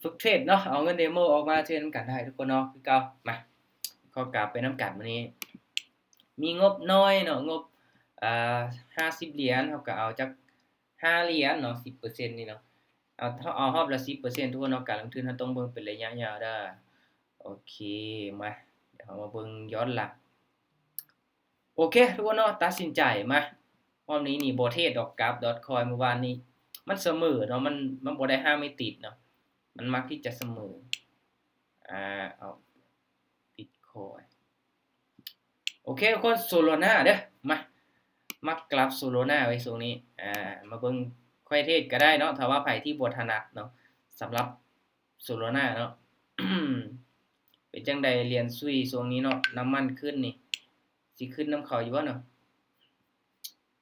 ຝຶກເທຣດເນາະ ເອົາເງິນເດໂມອອກມາເທຣດນຳກັນໄດ້ທຸກຄົນເນາະ ຄືເກົ່າ. ມາ ຂໍກາບໄປນຳກັນມື້ນີ້ ມີງົບນ້ອຍເນາະ ງົບ ອ່າ ຫ້າສິບຫຼຽນ ເຮົາກໍເອົາຈັກຫ້າຫຼຽນເນາະ ສິບເປີເຊັນນີ້ເນາະ ເອົາ ເຮົາເອົາຮອບລະສິບເປີເຊັນທຸກຄົນເນາະ ການລົງທຶນເຮົາຕ້ອງເບິ່ງເປັນໄລຍະຍາວເດີ້. ໂອເຄ ມາ ດຽວເຮົາມາເບິ່ງຍ້ອນຫຼັງ. ໂອເຄທຸກຄົນເນາະ ຕັດສິນໃຈມາ ຮອບນີ້ນີ້ບໍ່ເທຣດດອກ ກາບດອດຄອຍມື້ວານນີ້ ມັນສະເໝີເນາະ ມັນ ມັນບໍ່ໄດ້ຫ້າເມັດຕິດເນາະ ມັນມັກທີ່ຈະສະເໝີ ອ່າ ເອົາບິດຄອຍ. ໂອເຄທຸກຄົນ ໂຊໂລນາເດີ້ ມາ ມັກກາບໂຊໂລນາໄວ້ຊ່ວງນີ້ ອ່າ ມາເບິ່ງ ຂ້ອຍເທຣດກໍໄດ້ເນາະ ຖ້າວ່າໃຜທີ່ບໍ່ຖະໜັດເນາະ ສຳລັບ ໂຊໂລນາເນາະ ເປັນຈັ່ງໃດຫຼຽນຊຸຍຊ່ວງນີ້ເນາະ ນ້ຳມັນຂຶ້ນນີ້ ຊິຂຶ້ນນຳເຂົາຢູ່ບໍ່ເນາະ?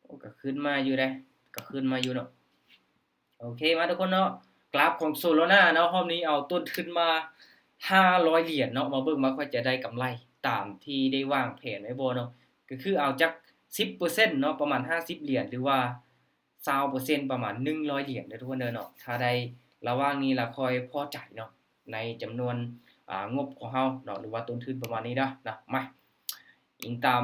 ໂອ້ ກໍຂຶ້ນມາຢູ່ເດ້ ກໍຂຶ້ນມາຢູ່ເນາະ. ໂອເຄ ມາທຸກຄົນເນາະ ກາບຂອງໂຊໂລນາເນາະ ຮອບນີ້ເອົາຕົ້ນທຶນມາຫ້າຮ້ອຍຫຼຽນເນາະ ມາເບິ່ງວ່າຂ້ອຍຈະໄດ້ກຳໄລຕາມທີ່ໄດ້ວາງແຜນໄວ້ບໍ່ເນາະ ກໍຄືເອົາຈັກສິບເປີເຊັນເນາະ ປະມານຫ້າສິບຫຼຽນ ຫຼືວ່າ ຊາວເປີເຊັນ ປະມານໜຶ່ງຮ້ອຍຫຼຽນເດີ້ທຸກຄົນເດີ້ເນາະ ຖ້າໄດ້ລະຫວ່າງນີ້ລະຂ້ອຍພໍໃຈເນາະ ໃນຈຳນວນ ອ່າ ງົບຂອງເຮົາເນາະ ຫຼືວ່າຕົ້ນທຶນປະມານນີ້ເດີ້ນະ. ມາ ອີງຕາມ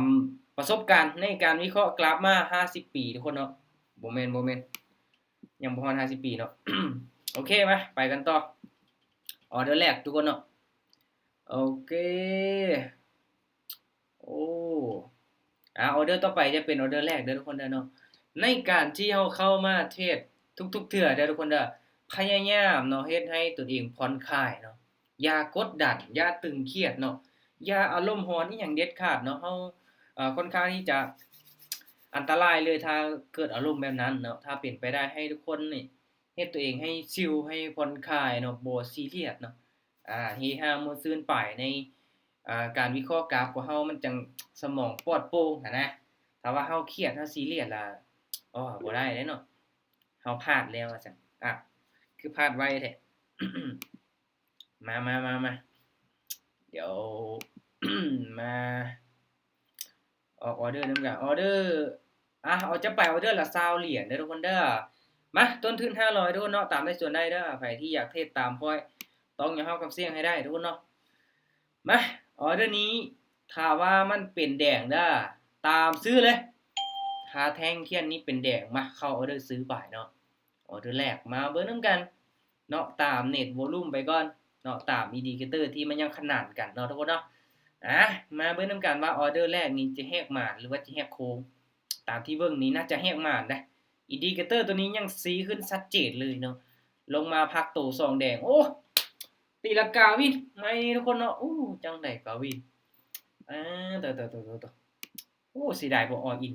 ປະສົບການໃນການວິເຄາະກາບມາຫ້າສິບປີທຸກຄົນເນາະ ບໍ່ແມ່ນ ບໍ່ແມ່ນ ຍັງບໍ່ຮອດຫ້າສິບປີເນາະ. ໂອເຄ ມາ ໄປກັນຕໍ່ ອໍເດີແລກທຸກຄົນເນາະ ໂອເຄ. ໂອ້ ອາ ອໍເດີຕໍ່ໄປຈະເປັນອໍເດີແລກເດີ້ທຸກຄົນເດີ້ເນາະ. ໃນການທີ່ເຮົາເຂົ້າມາເທຣດທຸກໆເທື່ອເດີ້ທຸກຄົນເດີ້ ພະຍາຍາມເນາະ ເຮັດໃຫ້ຕົນເອງຜ່ອນຄາຍເນາະ ຢ່າກົດດັນ ຢ່າຕຶງຄຽດເນາະ ຢ່າອາລົມຮ້ອນອີ່ຫຍັງເດັດຂາດເນາະ. ເຮົາ ເອີ ຄ່ອນຂ້າງທີ່ຈະອັນຕະລາຍເລີຍ ຖ້າເກີດອາລົມແບບນັ້ນເນາະ. ຖ້າເປັນໄປໄດ້ໃຫ້ທຸກຄົນນີ້ ເຮັດຕົວເອງໃຫ້ຊິວ ໃຫ້ຜ່ອນຄາຍເນາະ ບໍ່ຊີຣຽສເນາະ ອາ ເຮຮາມ່ວນຊື່ນໄປໃນ ອາ ການວິເຄາະກາບຂອງເຮົາ ມັນຈັ່ງສະໝອງປອດໂປ່ງຫັ້ນນະ. ຖ້າວ່າເຮົາຄຽດ ເຮົາຊີຣຽສລະ ອໍ ບໍ່ໄດ້ເດ້ເນາະ ເຮົາພາດແລ້ວວ່າຊັ້ນ. ອາ ຄືພາດໄວແທ້. ມາ ມາ ມາ ມາ ດຽວ ມາ ອອກອໍເດີນຳກັນ ອໍເດີ ອາ ເອົາຈະໄປອໍເດີລະຊາວຫຼຽນເດີ້ທຸກຄົນເດີ້. ມາ ຕົ້ນທຶນຫ້າຮ້ອຍທຸກຄົນເນາະ ຕາມໄດ້ສ່ວນໄດ້ເດີ້. ໃຜທີ່ຢາກເທຣດຕາມຂ້ອຍ ຕ້ອງຍອມຮັບຄວາມສ່ຽງໃຫ້ໄດ້ທຸກຄົນເນາະ. ມາ ອໍເດີນີ້ ຖ້າວ່າມັນເປັນແດງເດີ້ ຕາມຊື້ເລີຍ. ຖ້າແທ່ງຂຽນນີ້ເປັນແດງ ມາ ເຂົ້າອໍເດີຊື້ໄປເນາະ. ອໍເດີແລກ ມາເບິ່ງນຳກັນ ເນາະ ຕາມເນັດວອລຸ່ມໄປກ່ອນເນາະ ຕາມອິນດິເຄເຕີທີ່ມັນຍັງຂະໜານກັນເນາະທຸກຄົນເນາະ. ອາ ມາເບິ່ງນຳກັນວ່າອໍເດີແລກນີ້ຈະແຫກໝານ ຫຼືວ່າຈະແຫກໂຄ້ງ. ຕາມທີ່ເບິ່ງນີ້ໜ້າຈະແຫກໝານເດ້. ອິນດິເຄເຕີຕົວນີ້ຍັງຊີ້ຂຶ້ນຊັດເຈນເລີຍເນາະ ລົງມາພັກໂຕສອງແດງ. ໂອ້ ຕີລັງກາວິນໃໝ່ນີ້ທຸກຄົນເນາະ. ໂອ້ ຈັ່ງໃດກາວິນ ອາ ໂຕ ໂຕ ໂຕ ໂຕ ໂອ້ ເສຍດາຍບໍ່ອໍອິນ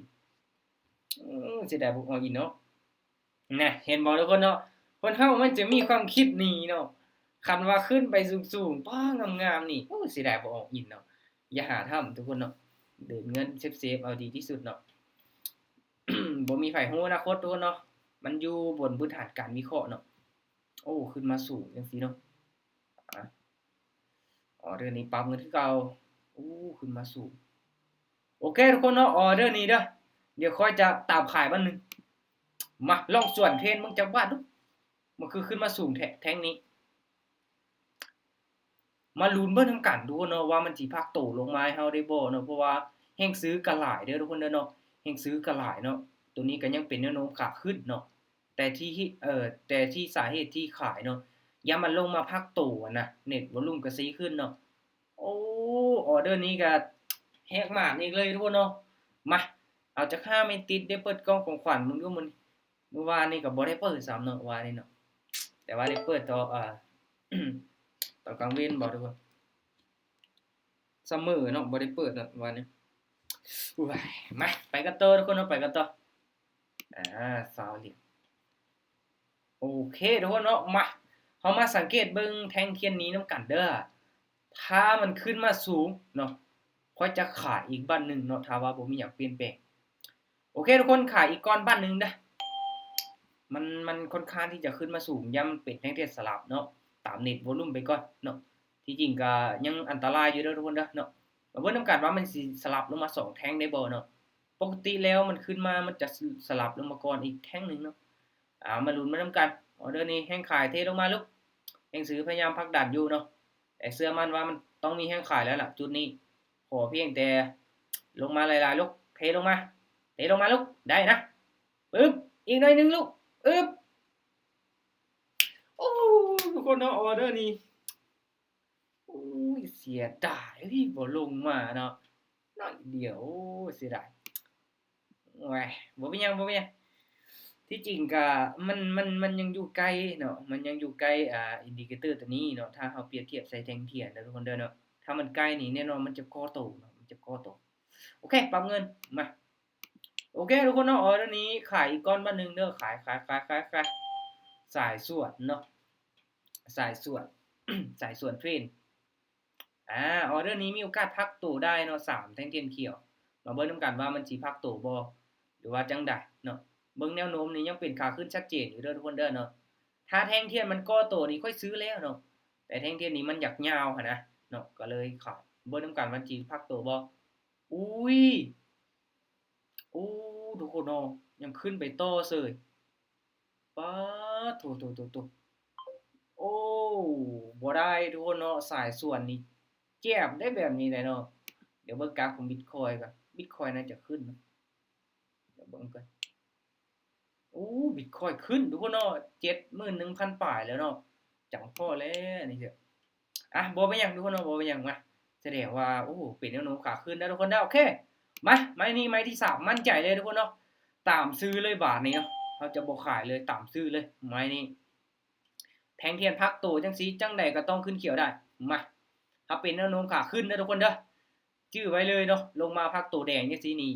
ເອີ ເສຍດາຍບໍ່ອໍອິນເນາະ. ນະ ເຫັນບໍ່ທຸກຄົນເນາະ ຄົນເຮົາມັນຈະມີຄວາມຄິດນີ້ເນາະ. ຄັນວ່າຂຶ້ນໄປສູງໆ ປ້າ ງາມໆນີ້ ໂອ້ ເສຍດາຍບໍ່ອອກອິນເນາະ. ຢ່າຫາທຳທຸກຄົນເນາະ ເດີນເງິນເຊຟໆ ເອົາດີທີ່ສຸດເນາະ. ບໍ່ມີໃຜຮູ້ອະນາຄົດທຸກຄົນເນາະ ມັນຢູ່ບົນພື້ນຖານການວິເຄາະເນາະ. ໂອ້ ຂຶ້ນມາສູງຈັ່ງຊີ້ເນາະ. ອາ ອໍເດີນີ້ປັບເງິນຄືເກົ່າ. ໂອ້ ຂຶ້ນມາສູງ. ໂອເຄທຸກຄົນເນາະ ອໍເດີນີ້ເດີ້ ດຽວຂ້ອຍຈະຕາມຂາຍບາດໜຶ່ງ. ມາ ລອງສວນເທຣນເບິ່ງຈັກບາດດູ ມັນຄືຂຶ້ນມາສູງແທ້ແທ່ງນີ້. ມາລຸ້ນເບິ່ງນຳກັນທຸກຄົນເນາະ ວ່າມັນຊິພັກໂຕລົງມາໃຫ້ເຮົາໄດ້ບໍ່ເນາະ ເພາະວ່າແຮງຊື້ກໍຫຼາຍເດີ້ທຸກຄົນເດີ້ເນາະ ແຮງຊື້ກໍຫຼາຍເນາະ. ໂຕນີ້ກໍຍັງເປັນແນວໂນ້ມຂາຂຶ້ນເນາະ ແຕ່ທີ່ ເອີ ແຕ່ທີ່ສາເຫດທີ່ຂາຍເນາະ ຢ້ານມັນລົງມາພັກໂຕຫັ້ນນະ ເນັດວອລຸ່ມກໍຊີ້ຂຶ້ນເນາະ. ໂອ້ ອໍເດີນີ້ກໍແຫກໝານອີກເລີຍທຸກຄົນເນາະ. ມາ ເອົາຈັກຫ້າເມັດຕິດ ໄດ້ເປີດກ່ອງຂອງຂວັນເບິ່ງດູມື້ນີ້. ມື້ວານນີ້ກໍບໍ່ໄດ້ເປີດຊ້ຳເນາະ ວານນີ້ເນາະ ແຕ່ວ່າໄດ້ເປີດຕອນ ເອີ ຕອນກາງເວັນບໍທຸກຄົນ ສະເໝີເນາະ ບໍ່ໄດ້ເປີດເນາະວານນີ້. ໂອ້ຍ ມາ ໄປກັນຕໍ່ທຸກຄົນເນາະ ໄປກັນຕໍ່. ອາ ຊາວຫຼຽນ. ໂອເຄທຸກຄົນເນາະ ມາ ເຮົາມາສັງເກດເບິ່ງແທ່ງຂຽນນີ້ນຳກັນເດີ້. ຖ້າມັນຂຶ້ນມາສູງເນາະ ຂ້ອຍຈະຂາຍອີກບາດໜຶ່ງເນາະ ຖ້າວ່າບໍ່ມີຫຍັງປ່ຽນແປງ. ໂອເຄທຸກຄົນ ຂາຍອີກກ່ອນບາດໜຶ່ງເດີ້. ມັນ ມັນຄ່ອນຂ້າງທີ່ຈະຂຶ້ນມາສູງ ຢ້ານເປັນແທ່ງເທຣດສະຫຼັບເນາະ ຕາມເນັດວອລຸ່ມໄປກ່ອນເນາະ. ທີ່ຈິງກໍຍັງອັນຕະລາຍຢູ່ເດີ້ທຸກຄົນເດີ້ເນາະ. ມາເບິ່ງນຳກັນວ່າມັນຊິສະຫຼັບລົງມາສອງແທ່ງໄດ້ບໍ່ເນາະ. ປົກກະຕິແລ້ວມັນຂຶ້ນມາ ມັນຈະສະ ສະຫຼັບລົງມາກ່ອນອີກແທ່ງໜຶ່ງເນາະ. ເອົາ ມາລຸ້ນໄປນຳກັນ. ອໍເດີນີ້ແຮງຂາຍເທລົງມາລູກ. ແຮງຊື້ພະຍາຍາມຜັກດັນຢູ່ເນາະ ແຕ່ເຊື່ອໝັ້ນວ່າມັນຕ້ອງມີແຮງຂາຍແລ້ວລະຈຸດນີ້. ຂໍພຽງແຕ່ລົງມາຫຼາຍໆລູກ ເທລົງມາ ເທລົງມາລູກ ໄດ້ນະ. ປຶບ ອີກໜ້ອຍໜຶ່ງລູກ ອຶບ. ໂອ້ ທຸກຄົນເນາະ ອໍເດີນີ້ ໂອ້ຍ ເສຍດາຍເອີຍ ບໍ່ລົງມາເນາະ ໜ້ອຍດຽວ ໂອ້ ເສຍດາຍ. ໂອ້ຍ ບໍ່ເປັນຫຍັງ ບໍ່ເປັນຫຍັງ ທີ່ຈິງກະ ມັນ ມັນ ມັນຍັງຢູ່ໃກ້ເນາະ ມັນຍັງຢູ່ໃກ້ ອ່າ ອິນດິເຄເຕີໂຕນີ້ເນາະ ຖ້າເຮົາປຽບທຽບໃສ່ແທ່ງທຽນເດີທຸກຄົນເດີເນາະ ຖ້າມັນໃກ້ນີ້ແນ່ນອນມັນຈະກໍ່ໂຕເນາະ ມັນຈະກໍ່ໂຕ. ໂອເຄ ປັບເງິນ ມາ. ໂອເຄທຸກຄົນເນາະ ອໍເດີນີ້ຂາຍອີກກ້ອນບາດໜຶ່ງເດີ ຂາຍ ຂາຍ ຂາຍ ຂາຍ ຂາຍ ສາຍສວນເນາະ ສາຍສວນ ສາຍສວນເທຣນ. ອາ ອໍເດີນີ້ມີໂອກາດພັກໂຕໄດ້ເນາະ ສາມແທ່ງທຽນຂຽວ ມາເບິ່ງນຳກັນວ່າມັນຊິພັກໂຕບໍ່ ຫຼືວ່າຈັ່ງໃດເນາະ. ເບິ່ງແນວໂນ້ມນີ້ຍັງເປັນຂາຂຶ້ນຊັດເຈນຢູ່ເດີທຸກຄົນເດີເນາະ ຖ້າແທ່ງທຽນມັນກໍ່ໂຕນີ້ຂ້ອຍຊື້ແລ້ວເນາະ ແຕ່ແທ່ງທຽນນີ້ມັນຢາກຍາວຫັ້ນນະເນາະ ກໍເລີຍຂາຍ. ເບິ່ງນຳກັນວ່າຊິພັກໂຕບໍ່. ອຸ້ຍ ໂອ້ ທຸກຄົນເນາະ ຍັງຂຶ້ນໄປຕໍ່ເສີຍ. ປາດໂທ້ໆໆໆ ໂອ້ ບໍ່ໄດ້ທຸກຄົນເນາະ ສາຍສວນນີ້ເຈັບໄດ໋ແບບນີ້ໄດ໋ເນາະ. ດຽວເບິ່ງກາຟຂອງບິດຄອຍກ່ອນ ບິດຄອຍໜ້າຈະຂຶ້ນເນາະ ດຽວເບິ່ງກ່ອນ. ໂອ້ ບິດຄອຍຂຶ້ນທຸກຄົນເນາະ ເຈັດໝື່ນໜຶ່ງພັນປາຍແລ້ວເນາະ ຈັ່ງພໍແລ້ວນີ້ເດີ. ອ່ະ ບໍ່ເປັນຫຍັງທຸກຄົນເນາະ ບໍ່ເປັນຫຍັງ ມາ ສະແດງວ່າ ໂອ້ ເປັນແນວໂນ້ມຂາຂຶ້ນເດີທຸກຄົນເດີ. ໂອເຄ ມາ ໄມ້ນີ້ໄມ້ທີສາມ ໝັ້ນໃຈເລີຍທຸກຄົນເນາະ ຕາມຊື້ເລີຍບາດນີ້ເນາະ ເຮົາຈະບໍ່ຂາຍເລີຍ ຕາມຊື້ເລີຍໄມ້ນີ້. ແທ່ງທຽນພັກໂຕຈັ່ງຊີ້ ຈັ່ງໃດກໍຕ້ອງຂຶ້ນຂຽວໄດ້. ມາ ຖ້າເປັນແນວໂນ້ມຂາຂຶ້ນເດີທຸກຄົນເດີ ຈື່ໄວ້ເລີຍເນາະ ລົງມາພັກໂຕແດງຈັ່ງຊີ້ນີ້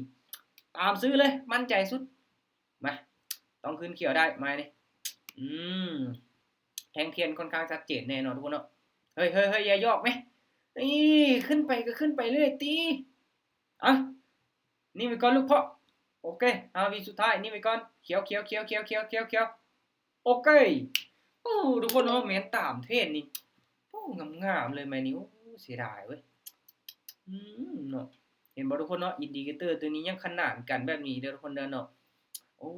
ຕາມຊື້ເລີຍ ໝັ້ນໃຈສຸດ. ມາ ຕ້ອງຂຶ້ນຂຽວໄດ້ໄມ້ນີ້. ອືມ ແທ່ງທຽນຂ້ອນຂ້າງຊັດເຈນແນ່ເນາະທຸກຄົນເນາະ. ເຮີ້ຍໆໆ ຢ່າຢອກແມ ນີ້ ຂຶ້ນໄປກໍຂຶ້ນໄປເລື້ອຍຕິ. ອ່ະ ນີ້ໄວ້ກ່ອນລູກເພາະ ໂອເຄ ຫ້າວິສຸດທ້າຍ ນີ້ໄວ້ກ່ອນ ຂຽວໆໆໆໆໆ ໂອເຄ. ໂອ້ ທຸກຄົນເນາະ ແມ່ນຕາມເທຣນນີ້ ໂອ້ ງາມໆເລີຍໄມ້ນີ້. ໂອ້ ເສຍດາຍເວີຍ ອືມ ເນາະ ເຫັນບໍ່ທຸກຄົນເນາະ ອິນດິເຄເຕີໂຕນີ້ຍັງຂະໜານກັນແບບນີ້ເດີທຸກຄົນເດີເນາະ. ໂອ້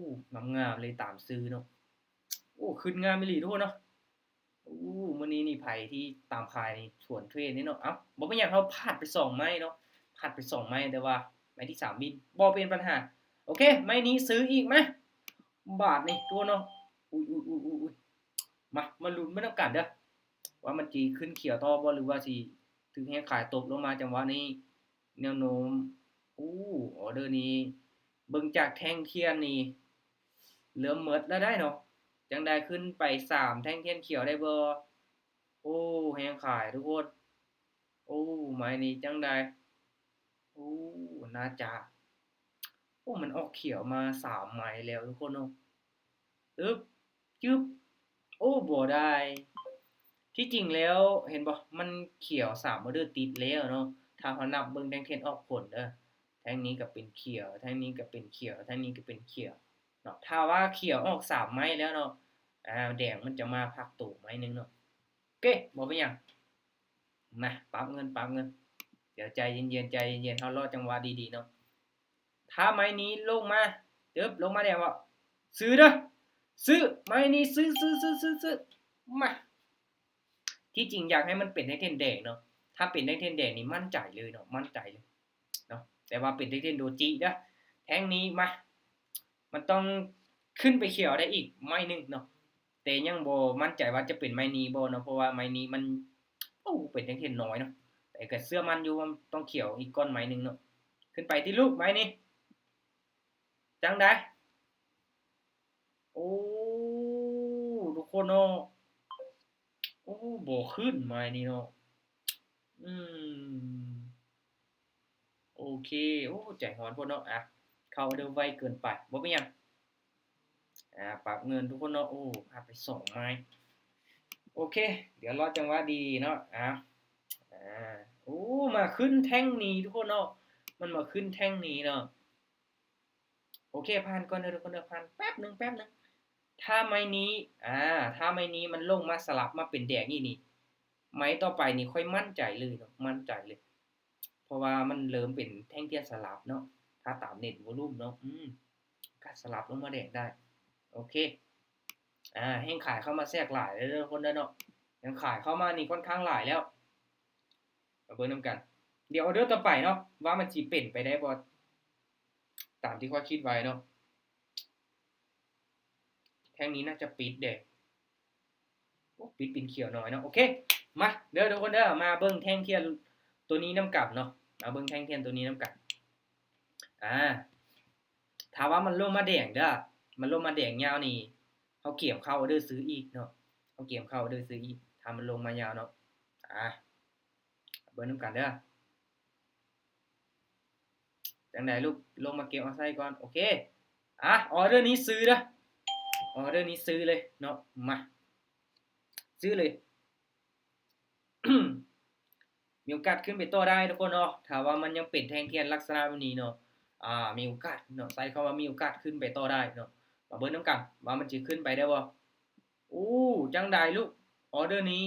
ງາມໆເລີຍ ຕາມຊື້ເນາະ. ໂອ້ ຂຶ້ນງາມອີ່ຫຼີທຸກຄົນເນາະ. ໂອ້ ມື້ນີ້ນີ້ໃຜທີ່ຕາມຂາຍນີ້ ສວນເທຣນນີ້ເນາະ. ເອົ້າ ບໍ່ເປັນຫຍັງ ເຮົາພາດໄປສອງໄມ້ເນາະ ພາດໄປສອງໄມ້ ແຕ່ວ່າໄມ້ທີສາມບິນ ບໍ່ເປັນບັນຫາ. ໂອເຄ ໄມ້ນີ້ຊື້ອີກ ມາ ບາດນີ້ຕົວເນາະ. ອຸ້ຍໆໆໆ ມາ ມາລຸ້ນໄປນຳກັນເດີ ວ່າມັນຊິຂຶ້ນຂຽວຕໍ່ບໍ່ ຫຼືວ່າຊິຖືກແຮງຂາຍຕົບລົງມາຈັງຫວະນີ້. ແນວໂນ້ມ ໂອ້ ອໍເດີນີ້ ເບິ່ງຈາກແທ່ງທຽນນີ້ ເລີ່ມໝົດແລ້ວໄດ໋ເນາະ. ຈັ່ງໃດຂຶ້ນໄປສາມແທ່ງທຽນຂຽວໄດ້ບໍ່? ໂອ້ ແຮງຂາຍທຸກຄົນ. ໂອ້ ໄມ້ນີ້ຈັ່ງໃດ? ໂອ້ ໜ້າຈະ ໂອ້ ມັນອອກຂຽວມາສາມໄມ້ແລ້ວທຸກຄົນເນາະ. ອຶບ ຈຶບ ໂອ້ ບໍ່ໄດ້. ທີ່ຈິງແລ້ວເຫັນບໍ່ ມັນຂຽວສາມອໍເດີຕິດແລ້ວເນາະ ຖ້າເຮົານັບເບິ່ງແທ່ງທຽນອອກຜົນເດີ. ແທ່ງນີ້ກໍເປັນຂຽວ ແທ່ງນີ້ກໍເປັນຂຽວ ແທ່ງນີ້ກໍເປັນຂຽວເນາະ. ຖ້າວ່າຂຽວອອກສາມໄມ້ແລ້ວເນາະ ອາ ແດງມັນຈະມາພັກໂຕໄມ້ໜຶ່ງເນາະ. ໂອເຄ ບໍ່ເປັນຫຍັງ. ມາ ປັບເງິນ ປັບເງິນ. ດຽວໃຈເຢັນໆ ໃຈເຢັນໆ ເຮົາລໍຈັງຫວະດີໆເນາະ. ຖ້າໄມ້ນີ້ລົງມາ ເຕີບ ລົງມາແດງບໍ່? ຊື້ເດີ ຊື້ ໄມ້ນີ້ຊື້ ຊື້ ຊື້ ຊື້ ຊື້ ມາ. ທີ່ຈິງຢາກໃຫ້ມັນເປັນແທ່ງທຽນແດງເນາະ. ຖ້າເປັນແທ່ງທຽນແດງນີ້ໝັ້ນໃຈເລີຍເນາະ ໝັ້ນໃຈເລີຍເນາະ. ແຕ່ວ່າເປັນແທ່ງທຽນໂດຈິເດີ. ແທ່ງນີ້ມາ ມັນຕ້ອງຂຶ້ນໄປຂຽວໄດ້ອີກໄມ້ໜຶ່ງເນາະ. ແຕ່ຍັງບໍ່ໝັ້ນໃຈວ່າຈະເປັນໄມ້ນີ້ບໍ່ເນາະ ເພາະວ່າໄມ້ນີ້ມັນ ໂອ້ ເປັນແທ່ງທຽນນ້ອຍເນາະ. ແຕ່ກໍເຊື່ອໝັ້ນຢູ່ວ່າຕ້ອງຂຽວອີກກ່ອນໄມ້ໜຶ່ງເນາະ. ຂຶ້ນໄປຕິລູກ ໄມ້ນີ້ ຈັ່ງໃດ? ໂອ້ ທຸກຄົນເນາະ ໂອ້ ບໍ່ຂຶ້ນໄມ້ນີ້ເນາະ. ອືມ ໂອເຄ ໂອ້ ໃຈຮ້ອນໂພດເນາະ. ອ່ະ ເຂົ້າເດີໄວເກີນໄປ ບໍ່ເປັນຫຍັງ. ອ່າ ປັບເງິນທຸກຄົນເນາະ. ໂອ້ ພາດໄປສອງໄມ້. ໂອເຄ ດຽວລໍຈັງຫວະດີເນາະ. ອ່າ ອ່າ ໂອ້ ມາຂຶ້ນແທ່ງນີ້ທຸກຄົນເນາະ ມັນມາຂຶ້ນແທ່ງນີ້ເນາະ. ໂອເຄ ຜ່ານກ່ອນເດີທຸກຄົນເດີ ຜ່ານ ແປັບໜຶ່ງ ແປັບໜຶ່ງ. ຖ້າໄມ້ນີ້ ອ່າ ຖ້າໄມ້ນີ້ມັນລົງມາສະຫຼັບມາເປັນແດງອີກນີ້ ໄມ້ຕໍ່ໄປນີ້ຂ້ອຍໝັ້ນໃຈເລີຍເນາະ ໝັ້ນໃຈເລີຍ. ເພາະວ່າມັນເລີ່ມເປັນແທ່ງທຽນສະຫຼັບເນາະ ຖ້າຕາມເນັດວອລຸ່ມເນາະ. ອືມ ກະສະຫຼັບລົງມາແດງໄດ້. ໂອເຄ ອ່າ ແຮງຂາຍເຂົ້າມາແຊກຫຼາຍເດີທຸກຄົນເດີເນາະ. ຍັງຂາຍເຂົ້າມານີ້ຂ້ອນຂ້າງຫຼາຍແລ້ວ. ມາເບິ່ງນຳກັນ ດຽວອໍເດີຕໍ່ໄປເນາະ ວ່າມັນຊິເປັນໄປໄດ້ບໍ່ ຕາມທີ່ຂ້ອຍຄິດໄວ້ເນາະ. ແທ່ງນີ້ໜ້າຈະປິດເດ້. ໂອ້ ປິດເປັນຂຽວໜ້ອຍເນາະ. ໂອເຄ ມາເດີທຸກຄົນເດີ ມາເບິ່ງແທ່ງທຽນໂຕນີ້ນຳກັນເນາະ ມາເບິ່ງແທ່ງທຽນໂຕນີ້ນຳກັນ. ອາ ຖ້າວ່າມັນລົງມາແດງເດີ ມັນລົງມາແດງຍາວນີ້ ເຮົາກຽມເຂົ້າອໍເດີຊື້ອີກເນາະ ເຮົາກຽມເຂົ້າອໍເດີຊື້ອີກ ຖ້າມັນລົງມາຍາວເນາະ. ອາ ເບິ່ງນຳກັນເດີ. ຈັ່ງໃດລູກ ລົງມາເກັບເອົາໃສ່ກ່ອນ. ໂອເຄ ອາ ອໍເດີນີ້ຊື້ເດີ ອໍເດີນີ້ຊື້ເລີຍເນາະ. ມາ ຊື້ເລີຍ. ມີໂອກາດຂຶ້ນໄປຕໍ່ໄດ້ທຸກຄົນເນາະ ຖ້າວ່າມັນຍັງເປັນແທ່ງທຽນລັກສະນະແບບນີ້ເນາະ. ອາ ມີໂອກາດເນາະ ໃຊ້ຄຳວ່າມີໂອກາດຂຶ້ນໄປຕໍ່ໄດ້ເນາະ. ມາເບິ່ງນຳກັນວ່າມັນຊິຂຶ້ນໄປໄດ້ບໍ່. ໂອ້ ຈັ່ງໃດລູກ ອໍເດີນີ້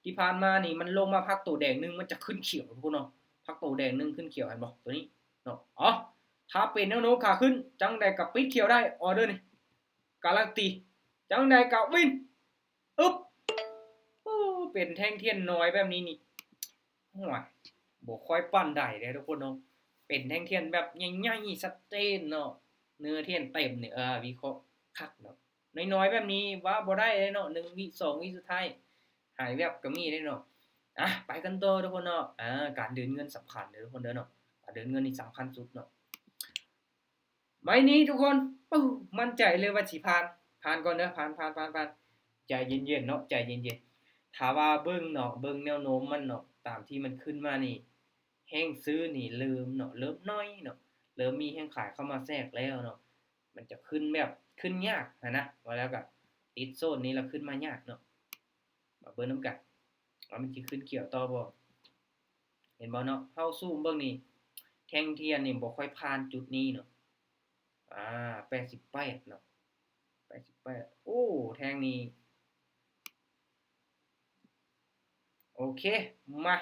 ທີ່ຜ່ານມານີ້ມັນລົງມາພັກໂຕແດງໜຶ່ງ ມັນຈະຂຶ້ນຂຽວທຸກຄົນເນາະ ພັກໂຕແດງໜຶ່ງຂຶ້ນຂຽວ ເຫັນບໍ່ ໂຕນີ້ເນາະ. ອໍ ຖ້າເປັນແນວໂນ້ມຂາຂຶ້ນ ຈັ່ງໃດກໍປິດຂຽວໄດ້ ອໍເດີນີ້ ກາລັນຕີ ຈັ່ງໃດກໍວິນ. ອຶບ ໂອ້ ເປັນແທ່ງທຽນນ້ອຍແບບນີ້ນີ້ ໂອ້ຍ ບໍ່ຄ່ອຍປານໃດເດ້ທຸກຄົນເນາະ ເປັນແທ່ງທຽນແບບໃຫຍ່ໆ ຊັດເຈນເນາະ ເນື້ອທຽນເຕັມນີ້ ເອີ ວິເຄາະຄັກເນາະ. ນ້ອຍໆແບບນີ້ວ່າບໍ່ໄດ້ເດ້ເນາະ ໜຶ່ງວິ ສອງວິສຸດທ້າຍ ຫາຍແວບກໍມີເດ້ເນາະ. ອາ ໄປກັນຕໍ່ທຸກຄົນເນາະ. ອາ ການເດີນເງິນສຳຄັນເດີທຸກຄົນເດີເນາະ ການເດີນເງິນນີ້ສຳຄັນສຸດເນາະ. ໄມ້ນີ້ທຸກຄົນ ປຶ້ ໝັ້ນໃຈເລີຍວ່າຊິຜ່ານ ຜ່ານກ່ອນເດີ ຜ່ານ ຜ່ານ ຜ່ານ ຜ່ານ. ໃຈເຢັນໆເນາະ ໃຈເຢັນໆ. ຖ້າວ່າເບິ່ງເນາະ ເບິ່ງແນວໂນ້ມມັນເນາະ ຕາມທີ່ມັນຂຶ້ນມານີ້ ແຮງຊື້ນີ້ເລີ່ມເນາະ ເລີ່ມໜ້ອຍເນາະ ເລີ່ມມີແຮງຂາຍເຂົ້າມາແຊກແລ້ວເນາະ. ມັນຈະຂຶ້ນແບບ ຂຶ້ນຍາກຫັ້ນນະ ວ່າແລ້ວກໍຕິດໂຊນນີ້ລະ ຂຶ້ນມາຍາກເນາະ. ມາເບິ່ງນຳກັນວ່າມັນຊິຂຶ້ນຂຽວຕໍ່ບໍ່. ເຫັນບໍ່ເນາະ ເຮົາຊູມເບິ່ງນີ້ ແທ່ງທຽນນີ້ບໍ່ຄ່ອຍຜ່ານຈຸດນີ້ເນາະ. ອາ ແປດສິບແປດເນາະ ແປດສິບແປດ. ໂອ້ ແທ່ງນີ້ ໂອເຄ ມາ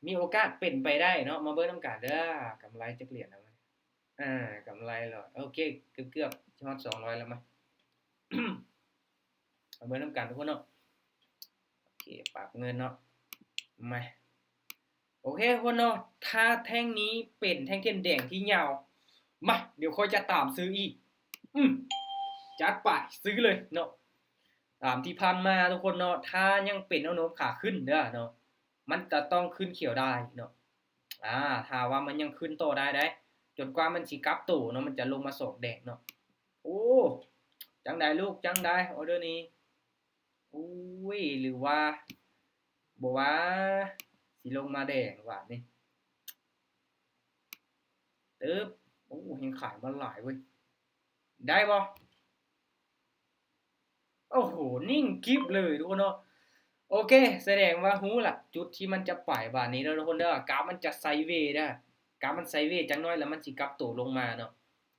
ມີໂອກາດເປັນໄປໄດ້ເນາະ. ມາເບິ່ງນຳກັນເດີ ກຳໄລຈັກຫຼຽນແລ້ວ ອາ ກຳໄລແລ້ວ ໂອເຄ ເກືອບໆ ຊິຮອດສອງຮ້ອຍແລ້ວ. ມາ ມາເບິ່ງນຳກັນທຸກຄົນເນາະ. ໂອເຄ ປັບເງິນເນາະ ມາ. ໂອເຄທຸກຄົນເນາະ ຖ້າແທ່ງນີ້ເປັນແທ່ງທຽນແດງທີ່ຍາວ ມາ ດຽວຂ້ອຍຈະຕາມຊື້ອີກ. ອືມ ຈັດໄປ ຊື້ເລີຍເນາະ. ຕາມທີ່ຜ່ານມາທຸກຄົນເນາະ ຖ້າຍັງເປັນແນວໂນ້ມຂາຂຶ້ນເດີເນາະ ມັນຈະຕ້ອງຂຶ້ນຂຽວໄດ້ເນາະ. ອາ ຖ້າວ່າມັນຍັງຂຶ້ນຕໍ່ໄດ້ເດ້ ຈົນກວ່າມັນຊິກັບໂຕເນາະ ມັນຈະລົງມາສອງແດງເນາະ. ໂອ້ ຈັ່ງໃດລູກ ຈັ່ງໃດ ອໍເດີນີ້. ໂອ້ຍ ຫຼືວ່າບໍ່ວ່າ ຊິລົງມາແດງຫວາດນີ້. ຕຶບ ໂອ້ ແຮງຂາຍມາຫຼາຍເວີຍ ໄດ້ບໍ່? ໂອ້ໂຫ ນິ່ງກິບເລີຍທຸກຄົນເນາະ. ໂອເຄ ສະແດງວ່າຮູ້ລະຈຸດທີ່ມັນຈະໄປບາດນີ້ເດີທຸກຄົນເດີ ກາບມັນຈະໄຊເວເດີ ກາບມັນໄຊເວຈັກໜ້ອຍລະມັນຊິກັບໂຕລົງມາເນາະ.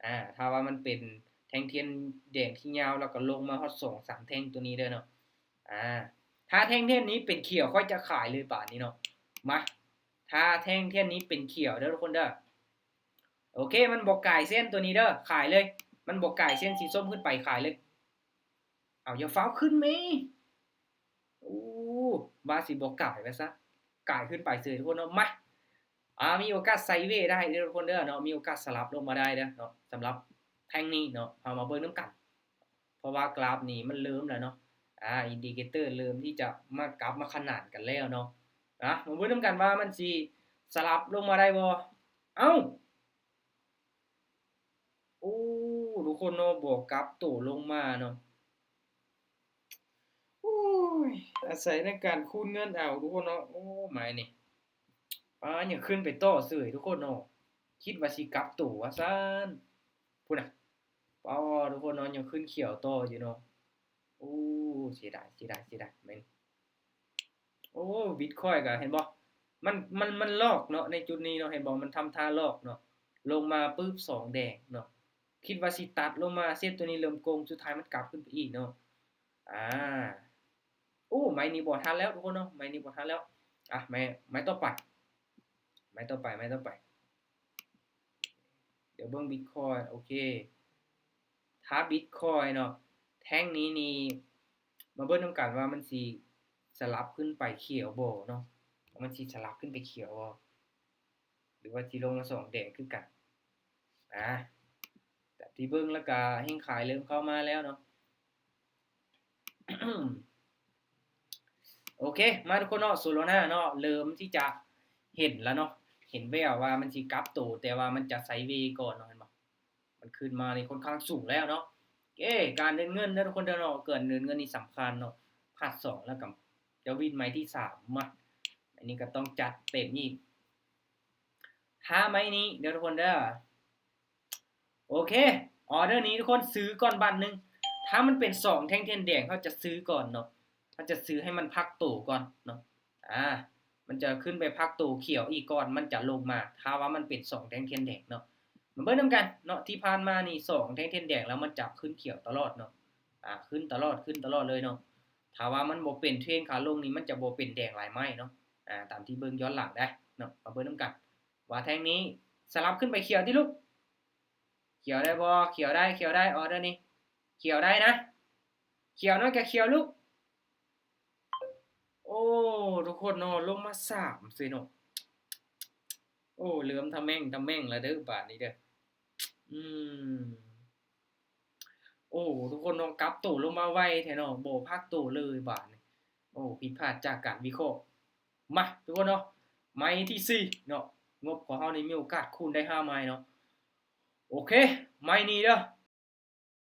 ອາ ຖ້າວ່າມັນເປັນແທ່ງທຽນແດງທີ່ຍາວ ແລ້ວກໍລົງມາຮອດສອງສາມແທ່ງໂຕນີ້ເດີເນາະ. ອາ ຖ້າແທ່ງທຽນນີ້ເປັນຂຽວ ຂ້ອຍຈະຂາຍເລີຍບາດນີ້ເນາະ. ມາ ຖ້າແທ່ງທຽນນີ້ເປັນຂຽວເດີທຸກຄົນເດີ. ໂອເຄ ມັນບໍ່ກາຍເສັ້ນໂຕນີ້ເດີ ຂາຍເລີຍ ມັນບໍ່ກາຍເສັ້ນສີສົ້ມຂຶ້ນໄປ ຂາຍເລີຍ. ເອົາ ຢ່າຟ້າວຂຶ້ນແມ. ໂອ້ ວ່າຊິບໍ່ກາຍວ່າຊະ ກາຍຂຶ້ນໄປເສີຍທຸກຄົນເນາະ. ມາ ອາ ມີໂອກາດໄຊເວໄດ້ເດີທຸກຄົນເດີເນາະ ມີໂອກາດສະຫຼັບລົງມາໄດ້ເດີເນາະ. ສຳລັບແທ່ງນີ້ເນາະ ເຮົາມາເບິ່ງນຳກັນ ເພາະວ່າກຣາຟນີ້ມັນເລີ່ມແລ້ວເນາະ ອາ ອິນດິເຄເຕີເລີ່ມທີ່ຈະມາກັບມາຂະໜານກັນແລ້ວເນາະ. ອາ ມາເບິ່ງນຳກັນວ່າມັນຊິສະຫຼັບລົງມາໄດ້ບໍ່. ເອົ້າ ໂອ້ ທຸກຄົນເນາະ ບໍ່ກັບໂຕລົງມາເນາະ. ໂອ້ຍ ອາໄສໃນການຄູນເງິນເອົາທຸກຄົນເນາະ. ໂອ້ ໄມ້ນີ້ ປ້າ ຍັງຂຶ້ນໄປຕໍ່ເສີຍທຸກຄົນເນາະ ຄິດວ່າຊິກັບໂຕວ່າຊັ້ນ ພຸ້ນນະ. ປ້າ ທຸກຄົນເນາະ ຍັງຂຶ້ນຂຽວຕໍ່ຢູ່ເນາະ. ໂອ້ ເສຍດາຍ ເສຍດາຍ ເສຍດາຍ ແມ່ນ. ໂອ້ ບິດຄອຍກໍເຫັນບໍ່ ມັນ ມັນ ມັນຫຼອກເນາະ ໃນຈຸດນີ້ເນາະ ເຫັນບໍ່ ມັນທຳທ່າຫຼອກເນາະ. ລົງມາປຶບ ສອງແດງເນາະ ຄິດວ່າຊິຕັດລົງມາ ເສັ້ນໂຕນີ້ເລີ່ມໂກງ ສຸດທ້າຍມັນກັບຂຶ້ນໄປອີກເນາະ. ອາ ໂອ້ ໄມ້ນີ້ບໍ່ທັນແລ້ວທຸກຄົນເນາະ ໄມ້ນີ້ບໍ່ທັນແລ້ວ. ອະ ໄມ້ ໄມ້ຕໍ່ໄປ ໄມ້ຕໍ່ໄປ ໄມ້ຕໍ່ໄປ. ດຽວເບິ່ງບິດຄອຍ ໂອເຄ ຖ້າບິດຄອຍເນາະ ແທ່ງນີ້ນີ້ ມາເບິ່ງນຳກັນວ່າມັນຊິສະຫຼັບຂຶ້ນໄປຂຽວບໍ່ເນາະ ວ່າມັນຊິສະຫຼັບຂຶ້ນໄປຂຽວບໍ່ ຫຼືວ່າຊິລົງມາສອງແດງຄືກັນ. ອາ ຕາມທີ່ເບິ່ງແລ້ວກະແຮງຂາຍເລີ່ມເຂົ້າມາແລ້ວເນາະ. ໂອເຄ ມາທຸກຄົນເນາະ ໂຊໂລນາເນາະ ເລີ່ມທີ່ຈະເຫັນແລ້ວເນາະ ເຫັນແວວວ່າມັນຊິກັບໂຕ ແຕ່ວ່າມັນຈະໄຊເວກ່ອນເນາະ ເຫັນບໍ່? ມັນຂຶ້ນມານີ້ຄ່ອນຂ້າງສູງແລ້ວເນາະ. ເອ ການເດີນເງິນເດີທຸກຄົນເດີເນາະ ການເດີນເງິນນີ້ສຳຄັນເນາະ ພາດສອງແລ້ວກໍຈະວິນໄມ້ທີສາມ ມາ ອັນນີ້ກໍຕ້ອງຈັດເຕັມອີກ ຫ້າໄມ້ນີ້ເດີທຸກຄົນເດີ. ໂອເຄ ອໍເດີນີ້ທຸກຄົນຊື້ກ່ອນບາດໜຶ່ງ ຖ້າມັນເປັນສອງແທ່ງທຽນແດງ ເຮົາຈະຊື້ກ່ອນເນາະ ເຮົາຈະຊື້ໃຫ້ມັນພັກໂຕກ່ອນເນາະ. ອາ ມັນຈະຂຶ້ນໄປພັກໂຕຂຽວອີກກ່ອນ ມັນຈະລົງມາ ຖ້າວ່າມັນເປັນສອງແທ່ງທຽນແດງເນາະ. ມາເບິ່ງນຳກັນເນາະ ທີ່ຜ່ານມານີ້ສອງແທ່ງທຽນແດງ ແລ້ວມັນຈະຂຶ້ນຂຽວຕະຫຼອດເນາະ ອາ ຂຶ້ນຕະຫຼອດ ຂຶ້ນຕະຫຼອດເລີຍເນາະ. ຖ້າວ່າມັນບໍ່ເປັນເທຣນຂາລົງນີ້ ມັນຈະບໍ່ເປັນແດງຫຼາຍໄມ້ເນາະ ອາ ຕາມທີ່ເບິ່ງຍ້ອນຫຼັງໄດ້ເນາະ. ມາເບິ່ງນຳກັນວ່າແທ່ງນີ້ສະຫຼັບຂຶ້ນໄປຂຽວຕິລູກ ຂຽວໄດ້ບໍ່? ຂຽວໄດ້ ຂຽວໄດ້ ອໍເດີນີ້ ຂຽວໄດ້ນະ ຂຽວໜ້ອຍກໍຂຽວລູກ. ໂອ້ ທຸກຄົນເນາະ ລົງມາສາມເຊີຍເນາະ. ໂອ້ ເລີ່ມທະແມ່ງທະແມ່ງແລ້ວເດີບາດນີ້ເດີ. ອືມ ໂອ້ ທຸກຄົນເນາະ ກັບໂຕລົງມາໄວແທ້ເນາະ ບໍ່ພັກໂຕເລີຍບາດນີ້. ໂອ້ ຜິດພາດຈາກການວິເຄາະ. ມາ ທຸກຄົນເນາະ ໄມ້ທີສີ່ເນາະ ງົບຂອງເຮົານີ້ມີໂອກາດຄູນໄດ້ຫ້າໄມ້ເນາະ. ໂອເຄ ໄມ້ນີ້ເດີ